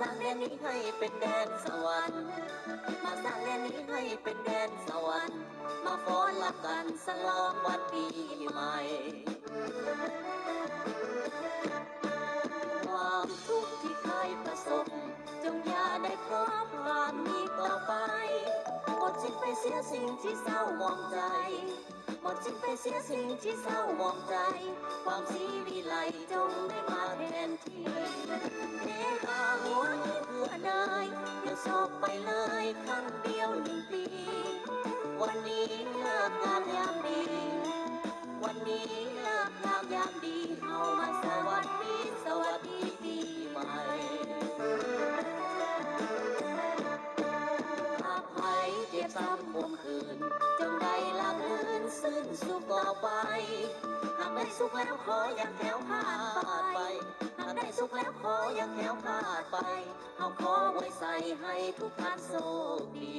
ສ້າງແດນນີ້ໃຫ້ເປັນແດນສະຫວັນ ມາສ້າງແດນນີ້ໃຫ້ເປັນແດນສະຫວັນ ມາຟ້ອນຮັກກັນສະຫຼອງວັນປີໃໝ່ ຄວາມທຸກທີ່ເຄີຍປະສົບ ຈົ່ງຢ່າໄດ້ພົບຜ່ານອີກຕໍ່ໄປ ໝົດສິ້ນໄປເສຍສິ່ງທີ່ເສົ້າໝອງໃຈ ໝົດສິ້ນໄປເສຍສິ່ງທີ່ເສົ້າໝອງໃຈ ຄວາມສີວິໄລຈົ່ງໄດ້ມາແທນທີ່ ເດກາຫົວໃຫ້ເພື່ອນເອີຍ ຢ່າສອບໄປເລີຍຄັ້ງດຽວໜຶ່ງປີ ວັນນີ້ເລີກງາມຍາມດີ ວັນນີ້ເລີກງາມຍາມດີ ເຮົາມາສະຫວັດດີ ສະຫວັດດີປີໃໝ່ ຫາກໃຜເຈັບຊ້ຳຄວາມ ຄືນ ຈົ່ງໄດ້ລາບລື່ນຊື່ນສຸກຕໍ່ໄປ ຫາກໄດ້ສຸກແລ້ວຂໍຢ່າແຄ້ວຄາດໄປ ຫາກໄດ້ສຸກແລ້ວຂໍຢ່າແຄ້ວຄາດໄປ ເຮົາຂໍອວຍໄຊໃຫ້ທຸກທ່ານໂຊກດີ